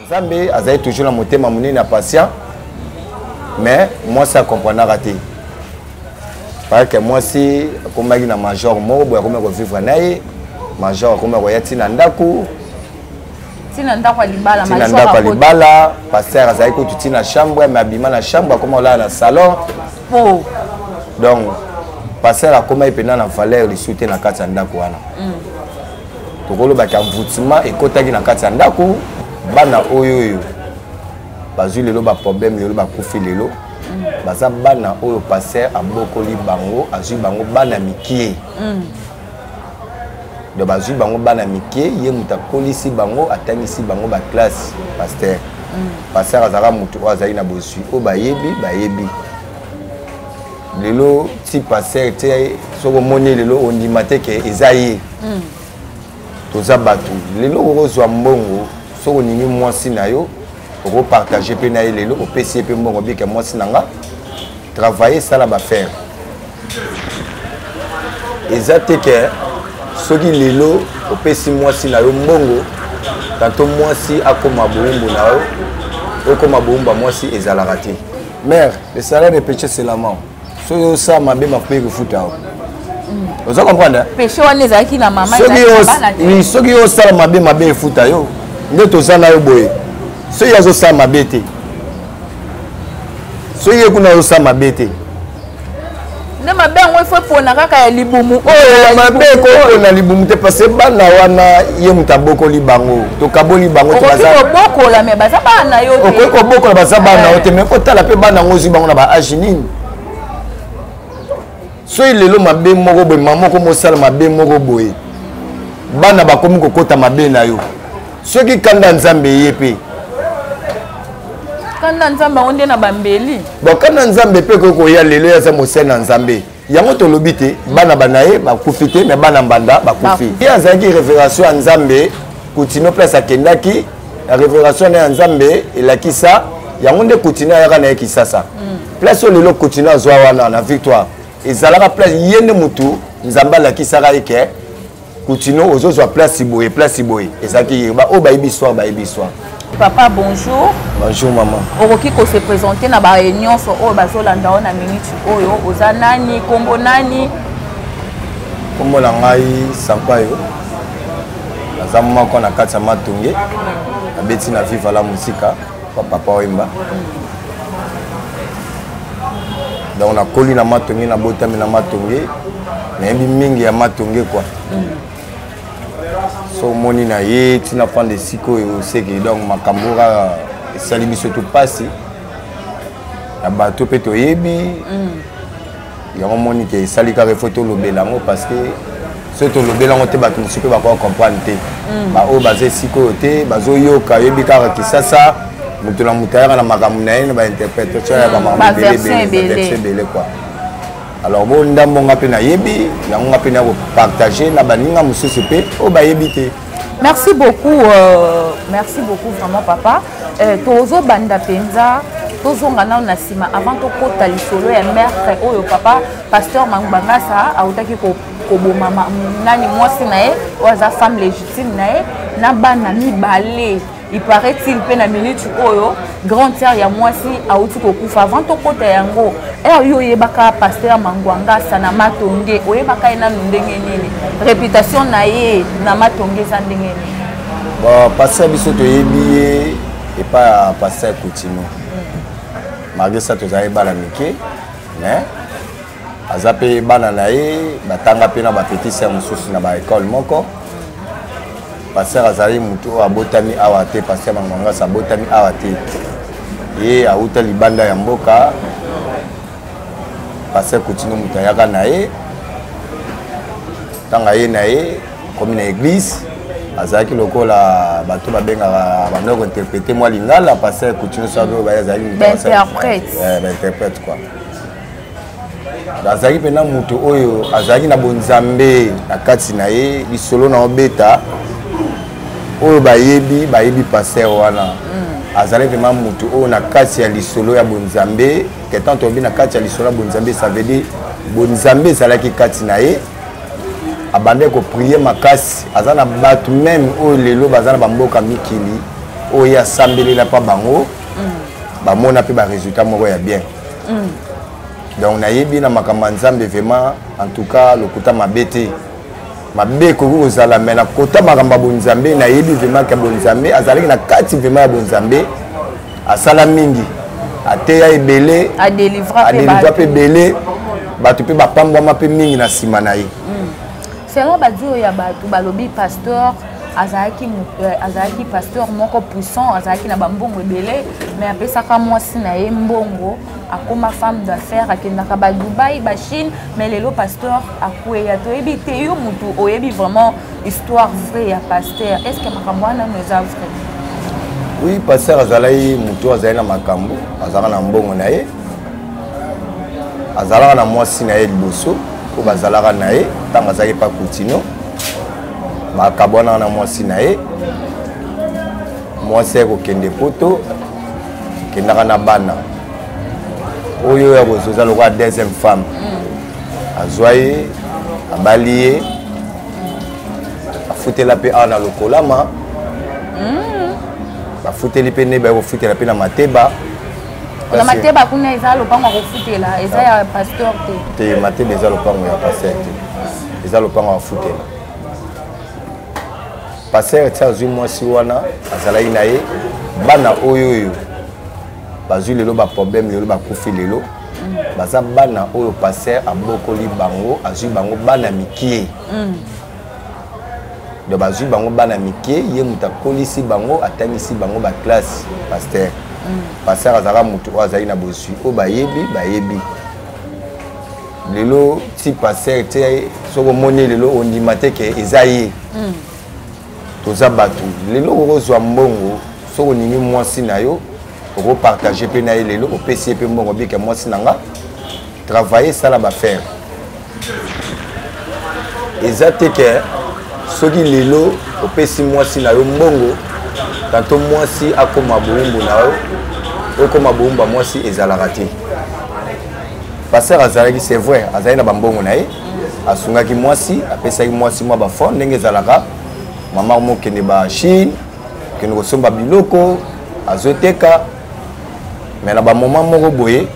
Nzambe azali toujours na motema monene ya patient, mais mwasi akomprenaka te, parce que mwasi akomaki na major moko boye, akomaki kovivre na ye. Major akomaki koya ntina ndako, ntina ndako ya libala. Ntina ndako ya libala. Pasteur azalaki kutu ntina chambre, mais abima na chambre, akoma kolala na salon. Oh. Donc pasteur akomaki mpenza na valeur lisusu te na kati ya ndako wana. Tokolobaki envoûtement ekotaki na kati ya ndako. Bana oyo oyo bazwi lelo baproblème, lelo bakufi, lelo baza bana oyo pasteur abokoli bango, azwi bango bana mikie. Donc bazwi bango bana mike, ye moto akolisi bango, atangisi bango baclasse. Pasteur pasteur azalaka moto oyo azali na bozwi oyo bayebi, bayebi lelo ti pasteur te. Soki omoni lelo, ondima te ke eza ye. Toza bato, lelo okozwa mbongo, soki oningi mwasi na yo, okopartage mpe na ye. Lelo opesi ye mpe mbongo, bike mwasi na nga, travaille, esala baaffaire. Eza te ke soki lelo opesi mwasi na yo mbongo, tanto mwasi akoma bowumbu na yo, okoma bowumbu ya mwasi. Ezalaka te. Mère, le salaire de péché, c'est la mort. Soki osala mabe, makoki kofuta yo. Oza comprendre? Péché wana ezalaki na mama. Soki, soki osala mabe, mabe efuta yo. Nde toza na yo boye, soki azosala mabe te, soki ye kuna azosala mabe te. Nde mabe yango ifo epona kaka ya libumu oyo? Mabe ekopona libumu te, parce que bana wana, ye moto abokoli bango, tokaboli bango. Okoki kobokola, mais baza bana na yo te. Okoki kobokola, baza bana na yo te, mais kotala mpe bana yango, ozwi bango na baage nini. Soki lelo mabe moko boye, mama moko mosala mabe moko boye, bana bakomi kokota mabe na yo. Soki kanda Nzambe ye mpe Kanda Nzambe yango nde na bambeli. Bon, kanda Nzambe mpe ekoki koya. Lelo ye aza mosali na Nzambe, yango tolobi te bana bana ye bakufi te, mais bana mbanda bakufi. Ye azalaki révélation ya Nzambe. Kutino, place akendaki, révélation na ya Nzambe elakisa yango nde Kutino ayaka na ye Kisasa. Place oyo lelo Kutino azwa wana na Victoire, ezalaka place ye nde motu Nzambe alakisaka ye ke Kutino ozozwa place boye, place boye. Ezalaki ye. Oyo bayebi histoire, bayebi histoire. Papa, bonjour. Bonjour, maman. Okoki kose présenter na baye nyonso oyo bazolanda oyo na minute oyo? Oza nani, nkombo nani? Nkombo na ngai Sampayo. Naza moko na kati ya Matonge, abeti na Viva la Musica pa Papa Wemba. Donc nakoli na Matonge, nabotami na Matonge, nayebi mingi ya Matonge kua. So omoni na ye ntina fanda esika oyo oseki. Donc makambo kaka esali biso to mpasi na bato mpe toyebi yango. Omoni ke esali kaka, ifo tolobela yango, parce que soki tolobela yango te, bato mosusu mpe bakoka comprendre te. Baoyo baza esika oyo te, bazoyoka, oyebi kaka Kisasa, moto na moto ayaka na makambo na ye, na bainterprétation ya bamakambo ebele ebele quoi. Alors bo ndambo nga mpe nayebi yango, nga mpe na kopartage na baninga mosusu mpe oyo bayebi te. Merci beaucoup, merci beaucoup vraiment, papa. Tozobanda mpenza, tozonga nano na nsima avant tokɔta lisolo ya meurtre oyo papa pasteur Mangwangasa autaki koboma nani, mwasi na ye oyo aza femme légitime na ye na bana mibale. Il paraît-il mpe na minute oyo grande sœur ya mwasi auti kokufa. Avant tokɔta yango, ere yo oyebaka pasteur Mangwangasa na Matonge, oyebaka ye nanu ndenge nini? Réputation na ye na Matonge eza ndenge nini? Bon, pasteur, biso toyebi ye epai ya pasteur Kutino. Malgré ça, tozali bana mike, mais aza mpe bana na ye batanga mpe na bapetite sœur mosusu na baekole moko. Pasteur azali motu oyo abotami awa te. Pasteur Mangwangasa abotami awa te, ye awuta libanda ya mboka. Pasteur Kutino moto ayaka na ye. Ntango aye na ye, komi na église, azalaki lokola bato babengaka bando kointerpréter mwa lingala. Pasteur Kutino so abe baye, azalaki bainterprète. Bainterprète quoi. Azalaki mpena moto oyo azalaki na bonzambe na kati na ye. Lisolo na obeta, oyo bayebi, bayebi pasteur wana. Azalaki vraiment moto oyo na kati ya lisolo ya bonzambe. Ketan toyebi na kati ya lisolo ya bonzambe, ça veut dire bonzambe ezalaki kati na ye. Abandaki koprier makasi. Aza na bato même oyo lelo baza na bamboka mikili. Oyo ye asambelela mpa bango, bamona mpe baresultat moko ya bien. Donc nayebi na makambo ya Nzambe vraiment, en tout cas lokuta mabe te, mabe ekoki kozala, mais na kota makambo ya bonzambe, nayebi vraiment ke bonzambe azalaki na kati vraiment ya bonzambe. Asala mingi, ateya ebele, adelivra mpe ebele, bato mpe bapambwama mpe mingi na nsima na ye. Selon badio ya bato, balobi pasteur azalaki pasteur moko puissant, azalaki na bambongo ebele, mais apesaka mwasi na ye mbongo, akoma femme d'affaires, akendaka baDubai, baChine. Mais lelo pasteur akweya, toyebi te. Yo motu oyebi vraiment histoire vraie ya pasteur, est ce que makambo wana nano eza vrai? Oui, pasteur azalaki motu azali na makambo, azalaka na mbongo na ye, azalaka na mwasi na ye liboso oyo bazalaka na ye. Ntango azalaki pa Kutino, bakabwanaka na mwasi na ye. Mwasi aye kokende Poto, kendaka na bana oyo ya kozwa, eza lokola deuxième femme. Azwa ye, abali ye, afutela mpe awa na lokolama. Bafuteli mpe nde baye kofutela mpe na Mateba. Na Mateba kuna eza lopango ya kofutela, eza ya pasteur te? Te, Mateba eza lopango ya pasteur te, eza lopango ya kofutela. Pasteur ti azwi mwasi wana, azalaki na ye, bana oyo bazwi lelo baproblème, lelo bakufi, lelo baza bana oyo pasteur abokoli bango, azwi bango bana mikie. Donc bazwi bango bana mike, ye moto akolisi bango, atangisi bango baclasse. Pasteur azalaka moto oyo azali na bozwi oyo bayebi, bayebi lelo ti pasteur te. Soki omoni lelo, ondima te ke eza ye. Toza bato, lelo okozwa mbongo, soki oningi mwasi na yo, okopartage mpe na ye. Lelo opesi ye mpe mbongo, bike mwasi na nga, travailler, sala baaffaire. Eza te ke soki lelo opesi mwasi na yo mbongo, tanto mwasi akóma bowumbu na yo, okóma bowumbu ya mwasi, ezalaka te. Pasteur azalaki, c'est vrai, azalaki na bambongo na ye, asungaki mwasi, apesaki mwasi mwa bafond ndenge ezalaka. Mama mokende baChine, okende kosomba biloko, azoteka. Mais na bamoment moko boye,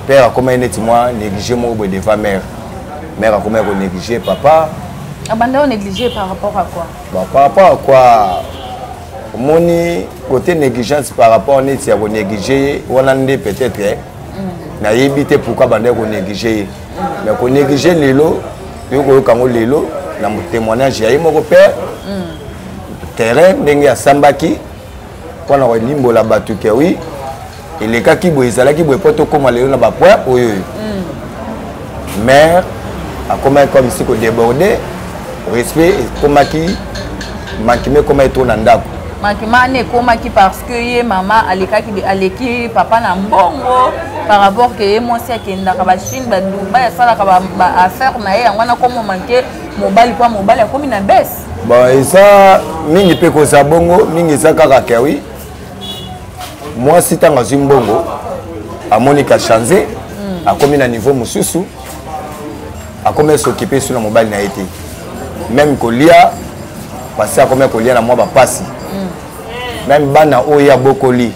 père akomaki neti mwa négligé moko boye devant mère. Mère akomaki konéglige papa. Abanda négligé par rapport à quoi? Bon, par rapport à quoi, omoni côté négligence par rapport neti ya konéglige ye wana nde peut-être nayebi te pourquoi bandaki konéglige ye. Mais konéglige lelo, toyei koyoka yango lelo na témoignage ya ye moko père. Terrain ndenge asambaki mpona kolimbola bato ke oui, elekaki boye, ezalaki boye, mpo tokóma lelo na bapoint oyo oyo. Mère akomaki comme si kodéborde, respect ekomaki, manquement ekomaki to na ndako. Manquement wana ekomaki parce que ye mama alekaki, aleki papa na mbongo, par rapport ke ye mwasi akendaka baChine, baDubai, asalaka baaffaire na ye. Yango wana komo manke mobali, mpo mobali akomi na baisse. Bon, eza mingi mpe kozala bongo, mingi eza kaka ke oui, mwasi ntango azwi mbongo, amoni ka change, akomi na niveau mosusu, akomi s'occuper su na mobali na ye te. Même kolia, parce akomi kolia na mwa bapasi. Même bana oyo abokoli,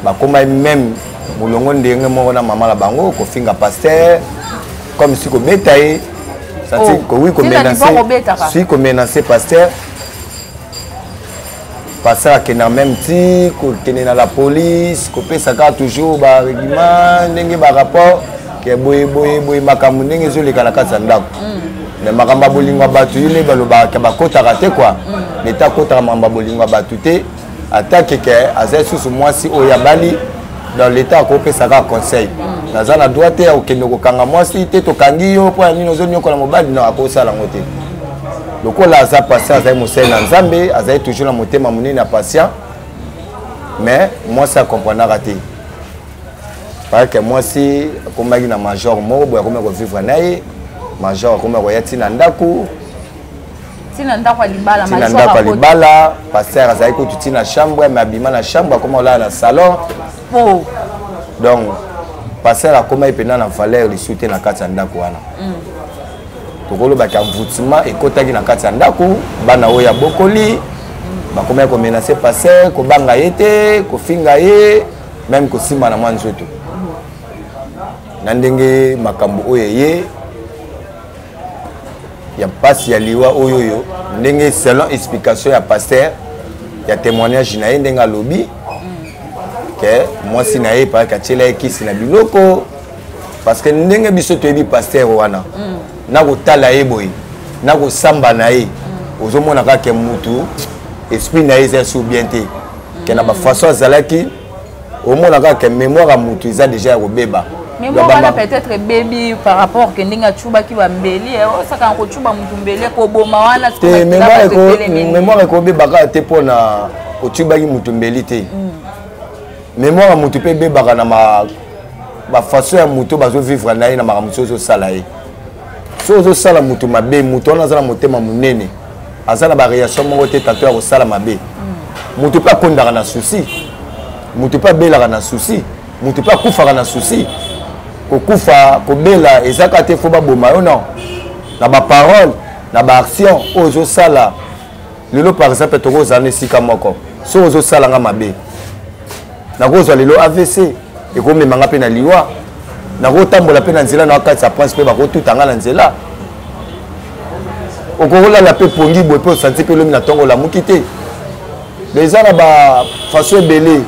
bakomai même molongo ndenge moko na mama na bango, kofinga pasteur, comme si kobeta ye. Oh, oui, komenace, si komenace pasteur. Pasteur akendaka même ti kokende na la police, kopesa kaka toujours barèglement, ndenge barapport ke boye boye boye, makambo ndenge ezoleka na kati ya ndako. Mais makambo ya bolingo ya bato, ye nde balobaka ke bakotaka te kua. Leta akotaka makambo ya bolingo ya bato te, ata keke aza lisusu mwasi oyo abali. Donc leta akopesa kaka conseil. Naza na droit te ya kokende kokanga mwasi te, tokangi yo mpo ya nini, ozoniokola mobali. Non, akosala yango te. Lokola aza patient, azali mosali na Nzambe, azali toujours na motema monene ya patient. Mais mwasi akomprenaka te, parce que mwasi akomaki na major moko boye, akomaki kovivre na ye. Major akomaki koya ntina ndako. Ntina ndako ya libala? Ntina ndako ya libala. Pasteur azalaki kutu ntina chambre, mais abima na chambre, akoma kolala na salon. Oh. Donc pasteur akomaki mpenza na valeur lisusu te na kati ya ndako wana. Tokolobaki envoûtement ekotaki na kati ya ndako, bana oyo abokoli. Bakomaki komenace pasteur, kobanga ye te, kofinga ye, meme kosimba na mwa nzoto. Na ndenge makambo oyo eye ya mpasi ya liwa oyo oyo, ndenge selon explication ya pasteur, ya témoignage na ye, ndenge alobi ke mwasi na ye epayaki atiela ye kisi na biloko, parce que ndenge biso toyebi pasteur wana, na kotala ye boye, na kosamba na ye, ozomona kaka ke mutu esprit na ye eza sur bien te, ke na bafaçon azalaki, omona kaka ke mémoire ya mutu eza déjà ya kobeba. Mémoire wana peut-être ebebi par rapport ke ndenge acubaki bambeli, osaka na kocuba mutu mbeli, koboma wana. Te, mémoire ekobeba kaka te mpona ocubaki mutu mbeli te. Mémoire ya mutu mpe ebebaka na bafaçon ya mutu bazovivre na ye, na makambo mosusu ozosala ye. So ozosala mutu mabe, mutu wana aza na motema monene, aza na baréaction moko te tanto ya kosala mabe. Mutu mpe akondaka na souci, mutu mpe abelaka na souci, mutu mpe akufaka na souci. Kokufa, kobela eza kaka te fo baboma yo, non, na baparole, na baaction oyo ozosala. Lelo par exemple, tokozala na esika moko, soki ozosala nga mabe, nakozwa lelo AVC, ekomema nga mpe na liwa. Nakotambola mpe na nzela na kati ya prince, mpe bakotuta nga na nzela. Okokolala mpe pongi boye, mpe osanti mpe lomi na ntongo olamuki te. Eza na bafaçon ebele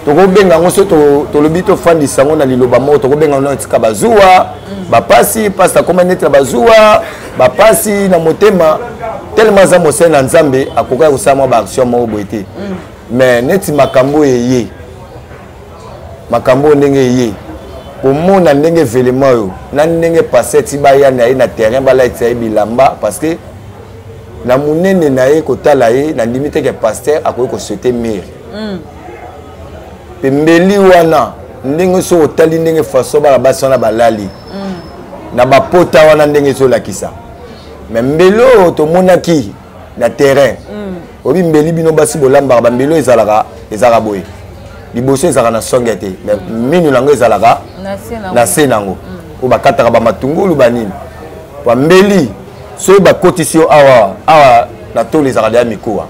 tokobenga yango. So tolobi tofandisa yango na liloba moko, tokobenga yango tika bazuwa, bapasi pasi akoma neti na bazuwa, bapasi na motema, tellement aza mosali na Nzambe, akokaki kosala mwa baaction moko boye te. Mais neti makambo oyo eye, makambo oyo ndenge eye, komona ndenge evelema oyo na ndenge passe ti baya na ye na terrain, balatisa ye bilamba, parce que na monene na ye, kotala ye, nandimi te ke pasteur akoki kosauter mur. Pembeli wana, ndenge soki otali ndenge façon bana basi wana balali na bapota wana, ndenge ezolakisa, mais mbeli oyo tomonaki na terrain, oyebi mbeli bino basi bolambaka, bambeli oyo ezalaka boye, liboso ezalaka na songe te, mais minu nango ezalaka na se nango, oyo bakataka bamatungulu banini. Bambeli soki bakotisi yo awa awa na tolo, ezalaka deya mikuwa,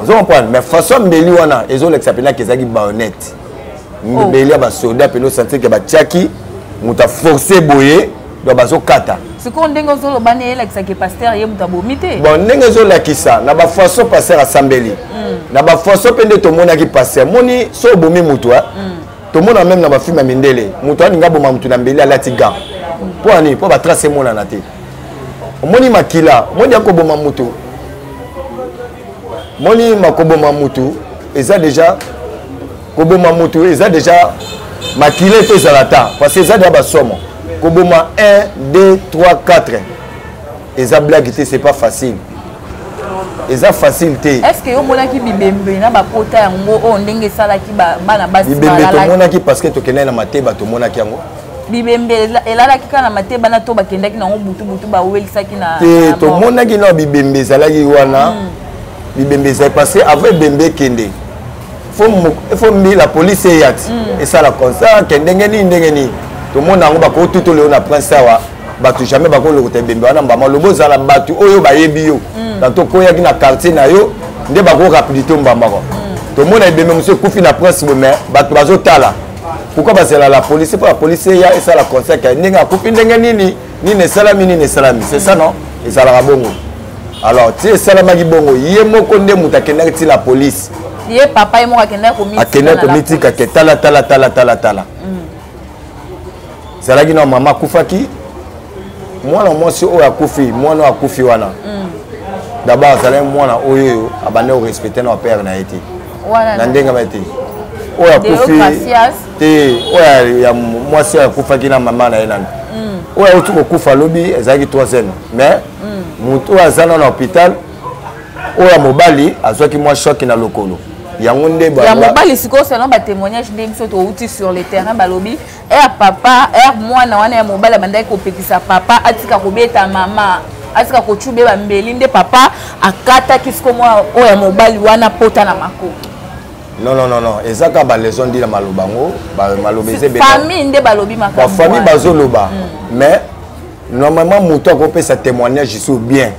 ozo comprendre? Mais façon mbeli wana ezolakisa mpenaki ezalaki bayonnette, mbeli ya basoda mpena, osentir ke batiaki moto aforce boye, donc bazokata. Sikoyo ndenge ozoloba ne elakisaki pasteur ye moto abomi te? Bon, ndenge ezolakisa na bafaçon pasteur asambeli, na bafaçon mpe nde tomonaki pasteur moni, so obomi motu, tomona même na bafilme ya mindele, moto alingi aboma motu na mbeli, alati gant. Mpo ani? Mpo batrace emonana te. Omoni makila, omoni ya koboma motu, moni makoboma motu eza déjà koboma motu, eza déjà makila efe ezala ta, parce que eza déjà basomo. Koboma 1, 2, 3, 4 eza blague te, c'est pas facile, eza facile te. Est ce que yo omonaki bibembe na bapota yango oyo ndenge esalaki bana basi? Bibembe tomonaki, parce que tokendaki na Mateba, tomonaki yango. Bibembe elalaki kaka na Mateba na to bakendaki nango butu butu, bawelisaki na? Te, tomonaki na bibembe ezalaki wana. Bibembe ezali parce que avant ebembe ekende, faut mbi la police eya ti esala constat ke ndenge nini, ndenge nini tomona yango. Bakotuta lelo na prince awa, bato jamais bakolokota ebembe wana mbama. Lobo ozala bato oyo bayebi yo, tanto okoyaki na quartier na yo, nde bakorapidité mbambako. Tomona ebembe mosusu ekufi na prince boye, mais bato bazotala. Pourquoi bazela la police? Mpo la police eya esala conseil ke ndenge akufi, ndenge nini, nini esalami, nini esalami. C'est ça, non? Ezalaka bongo. Alors ti esalamaki bongo, ye moko nde moto akendaki ti la police. Ye papa ye moko akendaki komitika? Akendaki komitika ke tala, tala, tala, tala, tala. Ezalaki na mama akufaki, mwana mwasi oyo akufi, mwana oyo akufi wana, d'abord azalaki mwana oyo oyo abandaki korespecte na père na ye te, na ndenge ba te oyo akufi te, oyo ya mwasi oyo akufaki na mama na ye nano, oyo auti kokufa alobi ezalaki troisième. Mais motu oyo aza nano na hôpital, oyo ya mobali azwaki mwa choc na lokolo, yango nde. Ya mobali sikoyo, selon batémoignage nde biso touti sur le terrain, balobi ere papa, ere mwana wana ya mobali abandaki kopekisa papa atika kobeta mama, atika kocube bambeli, nde papa akataki siko mwana oyo ya mobali wana pota na makoki. Non, non, non, non, eza kaka baleçon ndi na maloba yango, maloba eza ebele. Famille nde balobi makambo. Bafamille bazoloba, mais normalement moto akopesa témoignage so bien.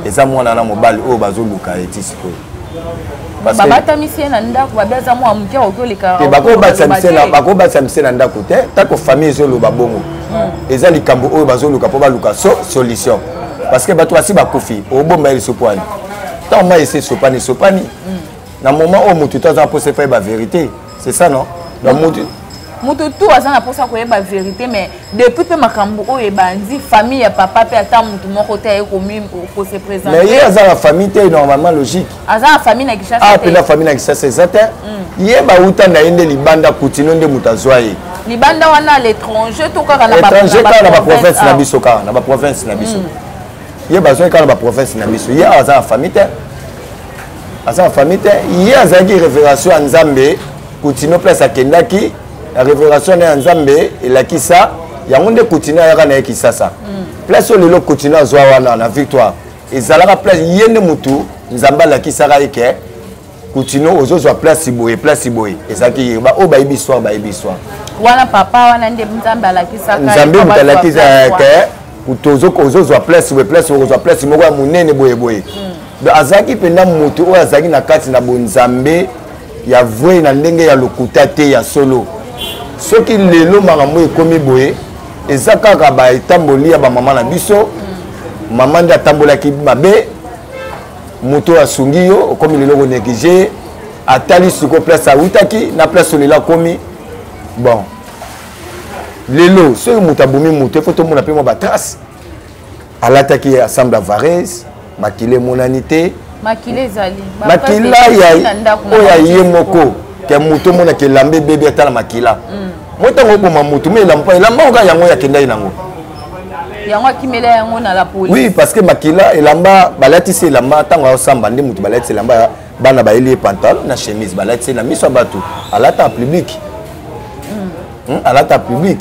Eza mwana na mobali oyo bazoluka ye ti sikoyo. Babatamisi ye na ndako, babe aza mwa moke, akoki oleka. Te, bakobatisa mise na ndako te. Tako famille ezoloba bongo, eza likambo oyo bazoluka mpo baluka so solution, parce que bato basi bakufi, obomba ye lisusu wani? Ntango mai esi esopani, esopani. Na moment oyo motu to aza na mposa efa yeba vérité, c'est ça, non? Donc motu Moto tu aza na mposa koyeba vérité, mais depuis mpe makambo oyo ebandi, famille ya papa mpe ata motu moko te aye kose présenter. Mais ye aza na famille te, normalement, logique. Aza na famille na Kinshasa? Ah, mpenza famille na Kinshasa eza te. Ye bauta na ye nde libanda, Kutino nde moto azwa ye. Libanda wana, à l'étranger to kaka na étranger? Kaka na baprovince na biso, kaka na baprovince na biso. Ye bazwaki kaka na baprovince na biso. Ye awa aza na famille te, aza na famille te. Ye azalaki révélation ya Nzambe. Kutino, place akendaki na révélation na ya Nzambe elakisa yango nde Kutino ayaka na ye Kisasa. Place oyo lelo Kutino azwa wana na Victoire, ezalaka place ye nde motu Nzambe alakisaka ye ke Kutino ozozwa place boye, place boye. Ezalaki ye. Oyo bayebi histoire, bayebi histoire. Wana papa wana nde Nzambe alakisaka? Nzambe moto alakisa ke ozozwa place boye, place okozwa place moko ya monene boye boye. Donc azalaki mpenza motu oyo azalaki na kati na bonzambe ya vrai, na ndenge ya lokuta te, ya solo. Soki lelo makambo ekomi boye, eza kaka baetamboli ya bamama na biso. Mama nde atambolaki mabe. Moto oyo asungi yo, okomi lelo konéglige. Atali sikoyo place awutaki na place oyo lelo akomi. Bon, lelo soki moto abomi moto, efo tomona mpe mwa batrace. Alataki ye ensemble ya vareuse, makila emonani te. Makila ezali. Makila oyo ya ye moko ke moto omonaka elamba ebebi, atala makila. Mo ntango oboma motu, mo elamba, elamba oka yango akendaki nango. Yango akimela yango na la police. Oui, parce que makila, elamba balatisi, elamba ntango aosamba nde motu balatisi elamba. Bana bayeli ye pantalon na chemise, balatisi ye na miso ya bato, alata public. Alata public.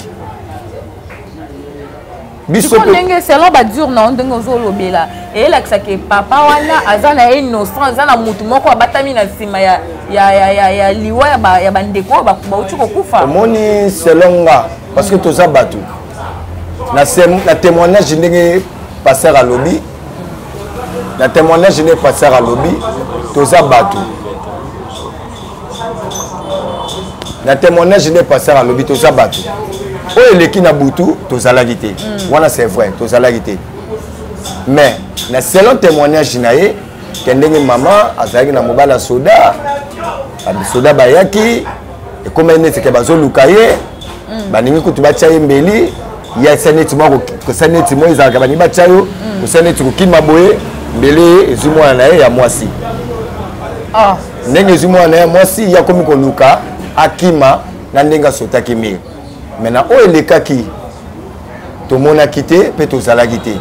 Biso ndenge selon badure na yo, ndenge ozolobela, eyelakisaka papa wana aza na ye innocent, aza na motu moko abatami na nsima ya liwa ya bandeko oyo bauti kokufa. Omoni, selon nga, parce que toza bato, na témoignage ndenge pasteur alobi, na témoignage ndenge pasteur alobi, toza bato, na témoignage nde pasteur alobi, toza bato, oyo eleki na butu tozalaki te. Wana c'est vrai, tozalaki te, mais na selon témoignage na ye ke ndenge mama azalaki na mobali ya soda, basoda bayaki, ekomaki neti ke bazoluka ye. Balingi kutu batya ye mbeli. Ye asa neti mwa kosa, neti mwa ezalaka balingi batya yo kosa, neti kokima boye, mbele ezwi mwana na ye ya mwasi. Ndenge ezwi mwana na ye mwasi, ye akomi koluka akima na ndenge asotaki mur. Mais na oyo elekaki, tomonaki te mpe tozalaki te.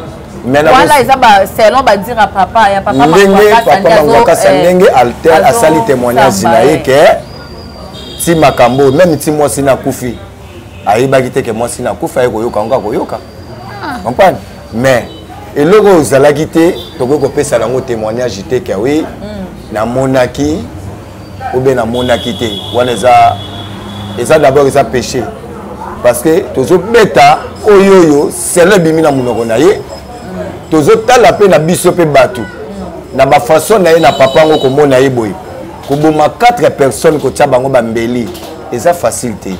Wana eza selon badire ya papa, ya papa. Ndenge papa Mangwakasa, ndenge alter asali témoignage na ye ke ti makambo même ti mwasi na akufi, ayebaki te ke mwasi na akufi, aye koyoka yango, akoyoka, comprendre. Mais eloko oyo ozalaki te, tokoki kopesa yango témoignage te ke oui, namonaki ou bien namonaki te. Wana eza d'abord eza péché, parce que tozobeta oyo oyo selo ebimi na monoko na ye. Tozotala mpe na biso mpe bato na bafaçon na ye na papa yango, komona ye boye, koboma 4 personnes, kotia bango bambeli, eza facile te,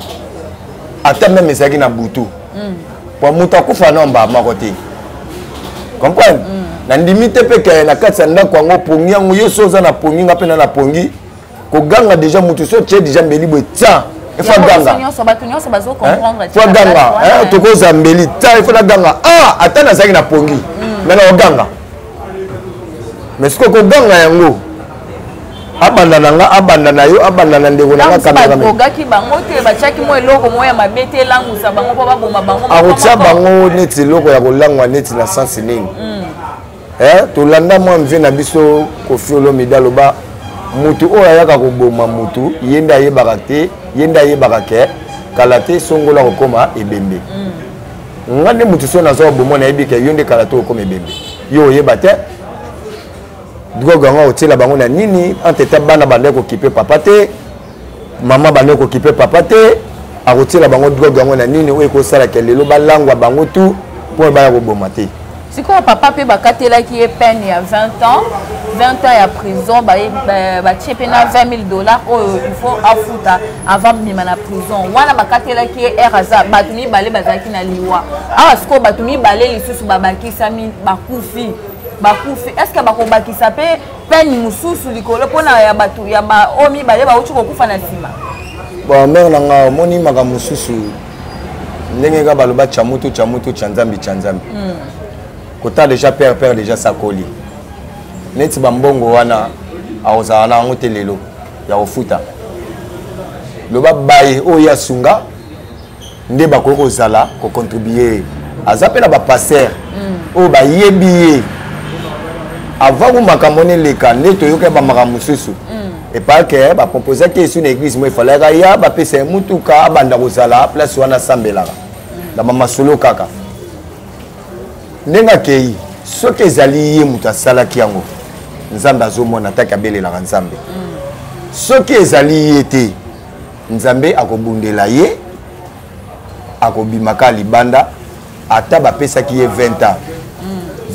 ata même ezalaki na butu. Po moto akufa na mbaa moko te, comprendre. Nandimi te mpe ke na kati ya ndako yango, pongi yango, yo so oza na pongi, nga mpe na pongi, koganga déjà motu so tie déjà mbeli boye, tia ifo aganga, fo aganga. Tokozwa mbeli ta, ifo naganga. Ah, ata nazalaki na pongi, me na koganga, mais sikoyo koganga yango, abanda na nga, abanda na yo, abanda na ndeko na nga. Cameraogaki bango te, batiaki mwa eloko moko ya mabe te elangusa bango mpo baboma bango? Akotia bango neti eloko ya kolangwa, neti na sensi nini? Tolanda mwa mve na biso Kofi Olomide aloba, mutu oyo ayaka koboma mutu, ye nde ayebaka te, ye nde ayebaka ke kala te songola kokóma ebembe. Nga nde mutu so naza koboma, nayebi ke yo nde kala te okóma ebembe, yo oyeba te. Drogue yango akotiela bango na nini? Entre temps bana bandaki kokipe papa te, mama bandaki kokipe papa te. Akotiela bango drogue yango na nini oyo ekosalaka lelo balangwa bango tu mpo baya koboma te? Sikoyo papa mpe bakatelaki ye peine ya 20 ans, 20 ans ya prison, batie mpe na 20 000 dollars oyo il faut afuta avant bima na prison. Wana bakatelaki ye r aza bato mibale bazalaki na liwa. Awa sikoyo bato mibale lisusu babakisami, bakufi, bakufi. Est ce que bakobakisa mpe peine mosusu likolo mpona ya bato ya baoyo mibale bauti kokufa na nsima? Bon, mare na nga, omoni makambo mosusu ndenge kaka baloba tya moto tya moto tya nzambe tya nzambe. Kota déjà père père déjà sakoli neti bambongo wana akozala na yango te lelo ya kofuta. Loba baye oyo asunga nde bakoki kozala kocontribue. Aza mpe na bapasteur oyo bayebi ye avant ku makambo wana eleka, nde toyoki bamakambo mosusu epake baproposaki esu na église mo efalaka ya bapesa ye mutuka abanda kozala place wana asambelaka na bamasolo kaka ndenge akei. Soki ezali ye moto asalaki yango, Nzambe azomona ataki abelelaka Nzambe. Soki ezali ye te, Nzambe akobundela ye, akobimaka libanda. Ata bapesaki ye 20 ans,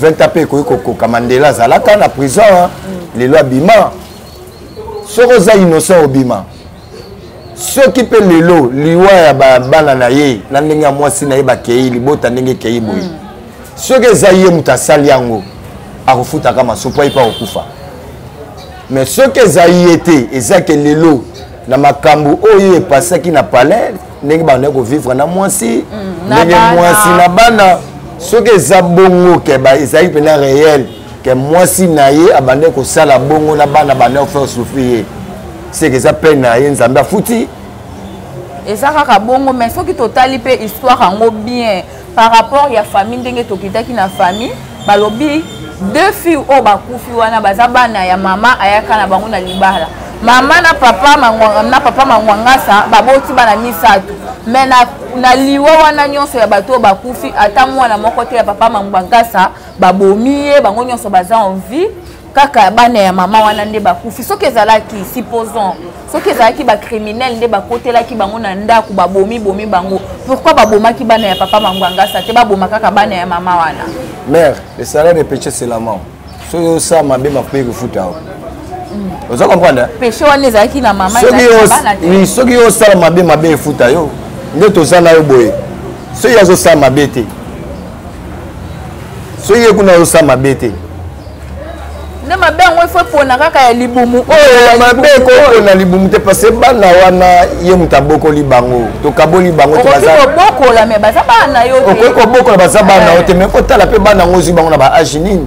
20 ans mpe ekoki kokoka. Mandela azalaka na prison, lelo abima. Soki oza innocent, obima. Soki mpe lelo liwa ya bana na ye na ndenge ya mwasi na ye bakei libota ndenge ekei boye, soki eza ye moto asali yango, akofutaka masupu aye mpe akokufa. Mais soki eza ye te, eza ke lelo na makambo oyo epasaki na palais, ndenge bandaki kovivre na mwasi, ndenge mwasi na bana, soki eza bongo ke ezalaki mpenza réel ke mwasi na ye abandaki kosala bongo na bana, bandaki kofaire souffrir ye, seke eza peine na ye, Nzambe afuti. Eza kaka bongo. Mais soki totali mpe histoire yango bien par rapport ya famille, ndenge tokitaki na famille, balobi deux filles oyo bakufi wana baza bana ya mama ayaka na bango na libala. Mama na papa Mangwanga, na papa Mangwangasa baboti bana misato, mais na liwa wana nyonso ya bato oyo bakufi, ata mwana moko te ya papa Mangwangasa babomi ye. Bango nyonso baza en vie, kaka bana ya mama wana nde bakufi. Soki ezalaki, supposons, soki ezalaki bacriminel nde bakotelaki bango na ndako, babomi bomi bango, pourquoi babomaki bana ya papa Mangwangasa te, baboma kaka bana ya mama wana? Mère, le salaire de péché, c'est la mort. Soki osala mabe, makoki kofuta yo. Oza comprendre? Péché wana ezalaki na mama. Oui, soki osala mabe, mabe efuta yo. Nde toza na yo boye, soki azosala mabe te, soki ye kuna azosala mabe te. Nde mabe yango ifo epona kaka ya libumu oyo? Mabe ekopona libumu te, parce bana wana ye moto abokoli bango, tokaboli bango. Kobokola, mais baza bana na yo. Okoki kobokola, baza bana na yo te, mais kotala mpe bana yango ozwi bango na baage nini.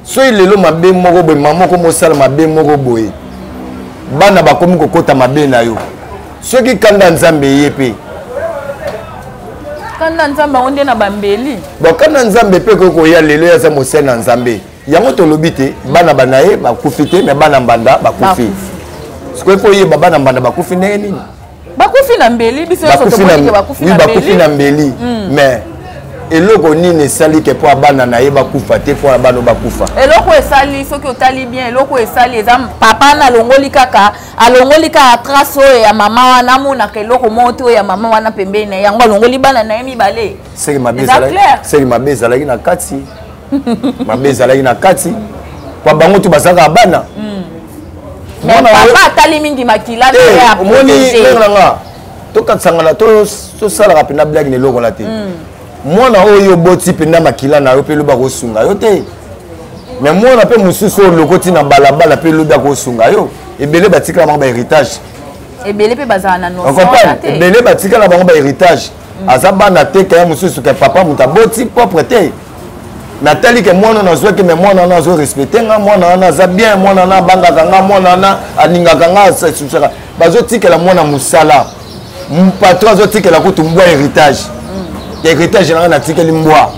Soki lelo mabe moko boye, mama moko mosala mabe moko boye, bana bakomi kokota mabe na yo, soki kanda Nzambe ye mpe. Kanda Nzambe yango nde na bambeli. Bon, kanda Nzambe mpe ekoki koya. Lelo ye aza mosali na Nzambe, yango tolobi te bana bana ye bakufi te, mais bana mbanda bakufi. Sikoyo mpo oyeba bana mbanda bakufi ndenge nini? Bakufi na mbeli, biso nyonso tomoni ke bakufi na mbeli. Bakufi na mbeli, mais eloko nini esali ke mpo bana na ye bakufa te, mpo na bana bakufa? Eloko esali, soki otali bien, eloko esali eza papa na alongoli kaka, alongoli kaka trace oyo ya mama wana, amonaka eloko moko te oyo ya mama wana pembeni na ye. Yango alongoli bana na ye mibale. Seki mabe ezalaki na kati, mabe ezalaki na kati po bango to bazalaka bana. Papa atali mingi makila. Omoni ndenge na nga tokatisangana, tosalaka mpenza blague na eloko na te. Mwana oyo oboti mpenza makila na yo mpe elobi akosunga yo te, mais mwana mpe mosusu oyo olokoti na balabala mpe elobi akosunga yo. Ebele batikala bango bahéritage. Ebele mpe bazala na notion. Ebele batikala bango bahéritage. Aza bana te kaya mosusu ke papa moto aboti propre te. Natali ke mwana nazwaki, mais mwana wana azorespecte nga, mwana wana aza bien, mwana wana abangaka nga, mwana wana alingaka nga, asusaka. Bazotikela mwana mosala, patron azotikela kutu mbwa héritage. Héritage na nga natikeli mbwa,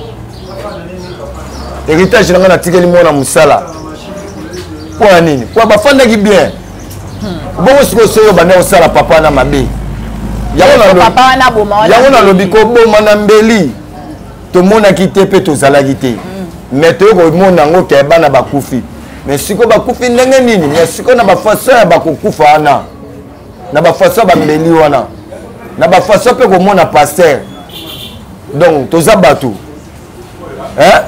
héritage na nga natikeli mwana mosala. Mpo ya nini? Po bafandaki bien bongo. Sikoyo soki obanda kosala papa na mabe, yango nalobi koboma na mbeli tomonaki te mpe tozalaki te, mais toyei komona yango ke bana bakufi. Mais sikoyo bakufi ndenge nini? Mais sikoyo na bafaçon ya bakokufa wana, na bafaçon ya bambeli wana, na bafaçon mpe komona pasteur, donc toza bato. Hein?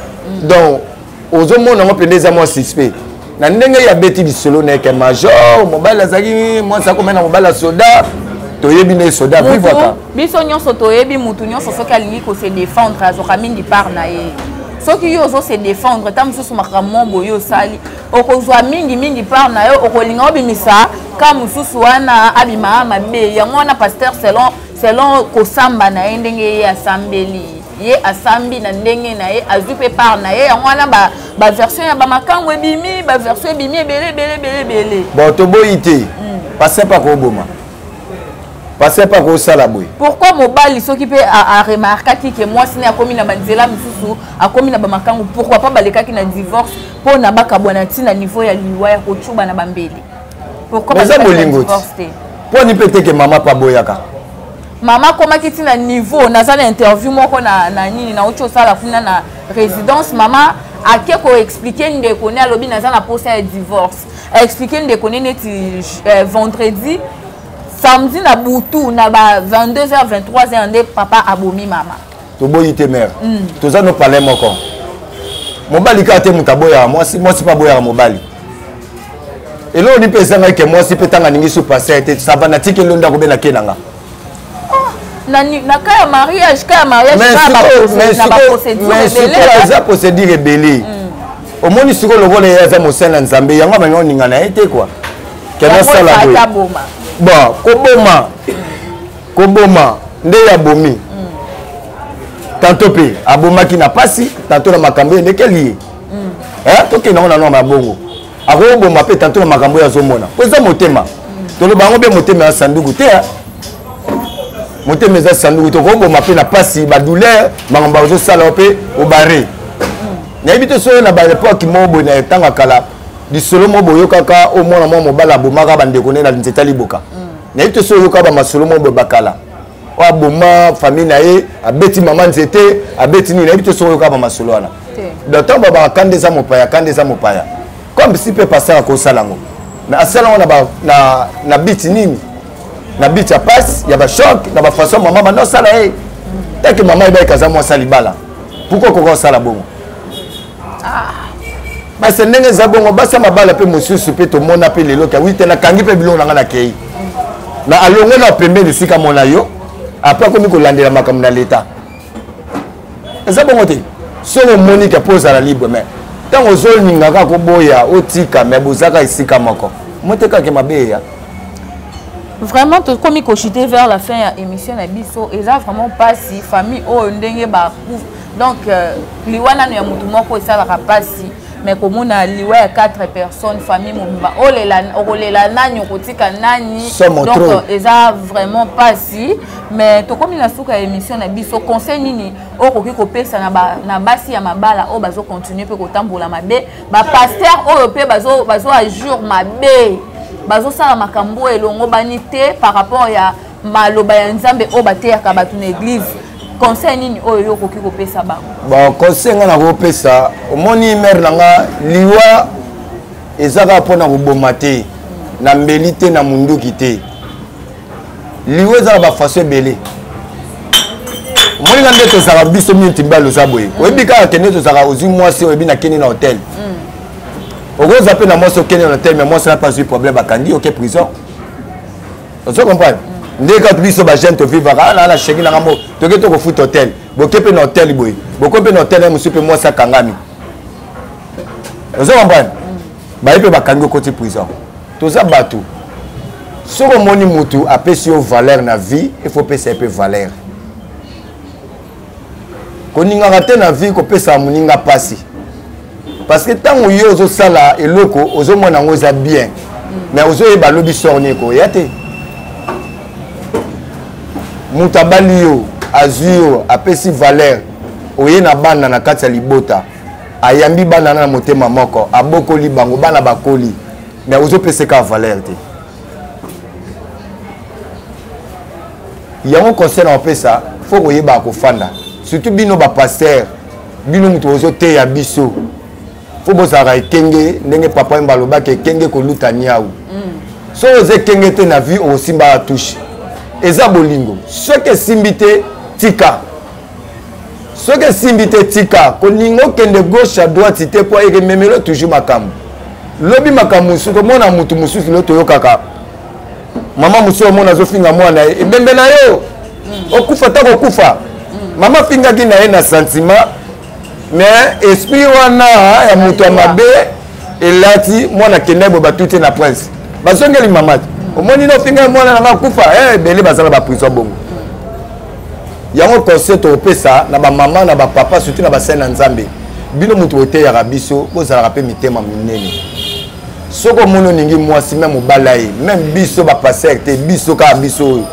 Donc ozomona yango mpenza eza mwa suspect na ndenge ye abeti lisolo na ye ke major mobali azalaki mwasi akomai na mobali ya soda, toyebi nde soda vivaka. Biso nyonso toyebi, mutu nyonso soki alingi kose défendre, azwaka mingi part na ye. Soki yo ozose défendre, ta mosusu makambo mo boye osali, okozwa mingi mingi part na yo, okolinga obimisa ka mosusu wana abima mabe. Yango wana pasteur, selon kosamba na ye, ndenge ye asambeli, ye asambi na ndenge na ye, azwi mpe part na ye. Yango wana baversion ya bamakango ebimi, baversion ebimi ebele ebele ebele ebele. Bon, toboyi te, pasteur mpe akoboma, pasteur mpe akosala boye. Pourquoi mobali soki mpe aremarkaki ke mwasi ne akomi na banzela mosusu, akomi na bamakango, pourquoi pas balekaki na divorce mpo na bakabwana ntina niveau ya liwa ya kocuba na bambeli? Pourquoi eza bolingo te? Mpo ani mpe teke mama mpe aboyaka. Mama akomaki ntina niveau, naza na interview moko na nini nauti osala kuna na résidence, mama ake koexpliquer ndeko ne, alobi naza na posa ya divorce. Aexpliquer ndeko ne neti vendredi, samedi na butu na ba 22h 23h nde papa abomi mama. Toboyi te, mare. Toza no palais moko, mobali kaka te moto aboyaka mwasi, mwasi mpe aboyaka mobali. Eloko ni mpe ezangaki ke mwasi mpe ntango alingi su pasteur te, ça va, natikeli yo ndako be nake nanga. Na cas ya mariage, cas ya mariage. Mais sikoyo eza procédure ebele. Omoni sikoyo, lokola ye aza mosali na Nzambe, yango abangi oninga na ye te kua kende asala boye. Bon, koboma nde ye abomi, tantôt mpe abomaki na pasi, tantôt na makambo elekeli ye. Tokende yango na noma bongo, akoboma mpe tantôt na makambo oyo azomona, po eza motema. Toloba yango mpe, motema ya sanduku te, motema eza sanduku. Tokoboma mpe na pasi, badouleur, makambo azosala yo mpe obare. Nayebi te soki na baépoque moko boye na ntango ya kala, lisolo moko boyokaka, omona mwa mobali abomaka bandeko nde na nzete liboka. Nayebi te soki oyokaka bamasolo moko boye bakala, oyo aboma famille na ye, abeti mama nzete, abeti nini. Nayebi te soki oyokaka bamasolo wana. Donc ntango babaka kanda eza mopaya, kanda eza mopaya, comme si mpe pasteur akosala yango, mais asala yango na biti nini? Na biti ya pasi, ya bachoc, na bafaçon mama banda osala ye teke mama yebayeka aza mwasi ya libala. Pourquoi okoka osala bongo? Basi ndenge eza bongo, basi ya mabala mpe mosusu mpe tomona mpe lelo ke wi te, nakangi mpe biloko na ngai, nakei na alongwe na pembeni esika mona yo, apres akomi kolandela makambo na leta. Eza bongo te. Soki omoni ke mpo ozala libre, mais ntango ozolinga kaka koboya otika, mais bozaka esika moko, mo te kaka mabe eya. Vraiment, tokomi kochuter vers la fin ya émission na biso. Eza vraiment mpasi, famille oyo ndenge ba, donc liwa nano ya motu moko esalaka mpasi, mais komona liwa ya 4 personnes, famille mobimba, olela, okolela nani, okotika nani? Donc eza vraiment mpasi. Mais tokomi na suka ya émission na biso. Conseil nini okoki kopesa na basi ya mabala oyo bazocontinue mpe kotambola mabe, bapasteur oyo mpe bazo agir mabe, bazosala makambo oyo elongo bani te par rapport ya maloba ya Nzambe oyo bateyaka bato na église? Conseil nini oyo yo okoki kopesa bango? Bon, conseil nga nakopesa, omoni mare na nga, liwa eza kaka mpona koboma te na mbeli te, na munduki te. Liwa eza na bafaçon ebele. Omoni nga nde tozalaka biso minti mbala oza boye, oyebi kaka kende tozalaka, ozwi mwasi, oyebi nakende na hotel, okoza mpe na mwasi, okende na hotel, mais mwasi wana mpe azwi problème, bakangi, oke prison. Ozo comprendre nde kaka biso bajeune tovivaka na na sheki nanga mo toke tokofuta hotel, boke mpe na hotel boye, boko mpe na hotel ya mosusu mpe mwasi akangami. Ozo comprendre, baye mpe bakangi, okoti prison. Toza bato, soki omoni motu apesi yo valeur na vie, il faut opesa ye mpe valeur. Koningaka te na vie kopesaka moninga mpasi, parce que ntango yo ozosala eloko, ozomona yango eza bien, mais ozoyeba alobi sort nini ekoya te. Moto abali yo, azwi yo, apesi valeur, oye na bana na kati ya libota, ayambi bana na motema moko, abokoli bango, bana bakoli, mais ozopesa kaka valeur te. Yango conseil na opesa, faut koyeba kofanda, surtout bino bapasteur, bino moto bozoteya biso, faut bozalaka ekenge ndenge papa Yemba alobaki, ekenge koluta niau. Soki oza ekenge te na vie, okosimbaka touche. Eza bolingo, soki esimbi te, tika. Soki esimbi te, tika. Kolinga okende gauche à droite te, mpo ekememelo toujours makambo. Lobi makambo mosusu, tomona motu mosusu lelo toyokaka mama mosusu omona azofinga mwana ye, ebembe na yo, okufa ta kokufa. Mama afingaki na ye na sentiment, mais esprit wana ya moto ya mabe elati mwana, akende boye, batuti na prince, bazongeli mama te. Omoni na ofinga mwana nanga, akufa. Ebele baza na baprison bongo. Yango conseil tokopesa na bamama, na bapapa, surtout na basali na Nzambe, bino moto boteyaka biso, bozalaka mpe mitema minene. Soki omoni oningi mwasi, même mobala ye, même biso bapasteur te, biso kaka biso oyo,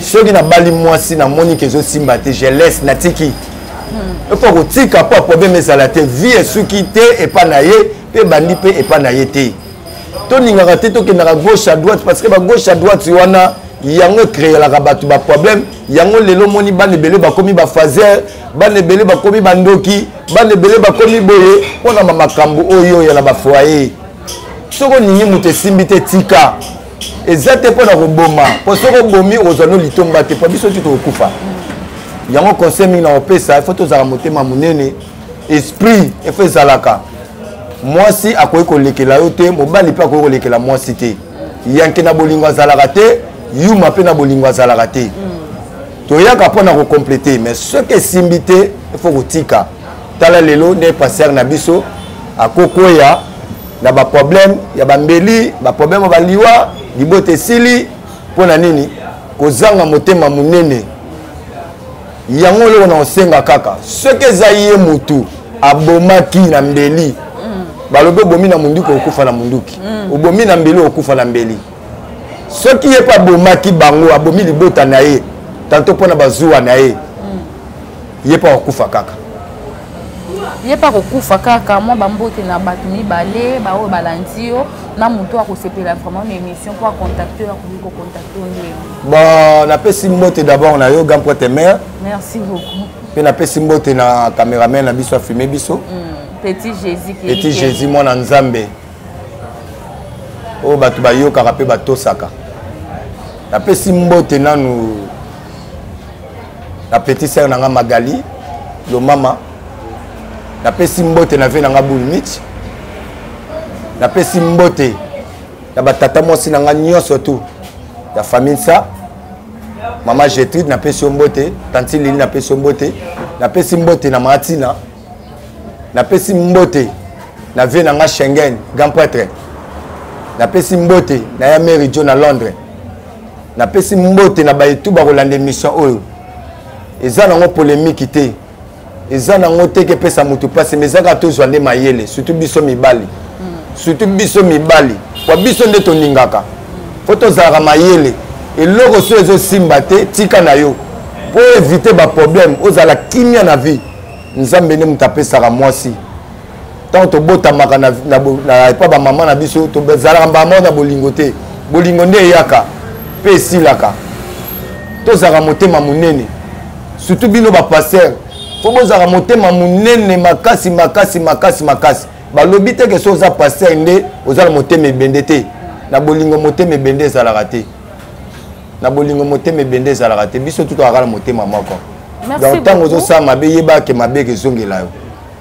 soki nabali mwasi, namoni ke ezosimba te, je laisse, natiki. Il faut kotika mpo problème ezala te. Vie esuki te epa na ye, mpe ebandi mpe epa na ye te. Toningaka te, tokendaka gauche à droite, parce que bagauche à droite wana, yango ecréelaka bato baproblème. Yango lelo omoni bana ebele bakomi bafaser, bana ebele bakomi bandoki, bana ebele bakomi boye mpona bamakambo oyo ya na bafoyer. Soki oningi moto, esimbi te, tika. Eza te mpo na koboma, mpo soki obomi, okozwa no litomba te, mpo biso ti tokokufa. Yango conseil mingi na kopesa, il faut tozala motema monene, esprit il faut ezalaka. Mwasi akoki kolekela yo te, mobali mpe akoki kolekela mwasi te. Yanke na bolingo azalaka te, yuma mpe na bolingo azalaka te. Toyaka mpona kocompléter, mais soki esimbi te, il faut kotika. Tala lelo nde pasteur na biso akokwea na baproblème ya bambeli, baproblème ya baliwa, libota esili. Mpo na nini? Kozanga motema monene. Yango eloko na kosenga kaka, soki eza ye motu abomaki na mbeli, balobi obomi na munduki, okufa na munduki, obomi na mbeli, okufa na mbeli. Soki ye mpe abomaki bango, abomi libota na ye tanto mpona bazuwa na ye, ye mpe akokufa kaka. Ye mpe akokufa kaka. Mwa bambote na bato mibale baoyo balandi yo, na moto akosepela vraiment na émission mpo acontacte oyo, akoki kocontacte yo ndenge? Bon, napesi mbote d'abord na yo, grand prêtre mère. Merci beaucoup. Mpe napesi mbote na cameraman na biso afilme biso. Petit Jésus. Petit Jésus, mwana Nzambe oyo bato bayokaka mpe batosaka. Napesi mbote nanu na petit sœur na nga Magali Lomama, napesi mbote na vieux na nga Boul Mich, napesi mbote na batata mwasi na nga nyonso tu ya famille nsa. Mama Gertrude, napesi yo mbote. Tanti Lili, napesi yo mbote. Napesi mbote na Maatina, napesi mbote na vieux na nga Schengen, grand prêtre, napesi mbote na ya Mary Jo na Londres, napesi mbote na baetu bakolanda émission oyo. Eza nango polémique te, eza nango te kepesa motu mpasi, mais eza kaka tozwa nde mayele, surtout biso mibali, surtout biso mibali, po biso nde toningaka. Faut tozalaka mayele. Eloko so ezosimba te, tika na yo mpo éviter baproblème, ozala kimia na vie. Nzambe nde moto apesaka mwasi. Ntango tobotamaka na epa bamama na biso, tozalaka mbama na bolingo te. Bolingo nde eyaka mpe esilaka. Tozalaka motema monene, surtout bino bapasteur, faut bozalaka motema monene makasi makasi makasi makasi. Balobi te ke so oza pasteur nde oza na motema ebende te. Na bolingo, motema ebende ezalaka te. Na bolingo, motema ebende ezalaka te. Biso tu tozalaka na motema moko. Donc ntango ozosala mabe, yeba ke mabe ekozongela yo.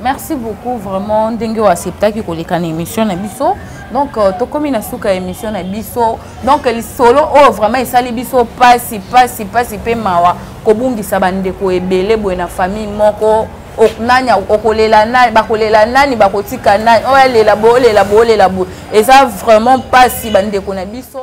Merci beaucoup vraiment ndenge oyo acceptaki koleka na émission na biso. Donc tokomi na suka ya émission na biso. Donc lisolo oyo vraiment esali biso pasi pasi pasi mpe mawa, kobungisa bandeko ebele boye na famille moko. Nani okolela nani, bakolela nani, bakotika nani, oyo alela boye, olela boye, olela boye, eza vraiment pasi, bandeko na biso.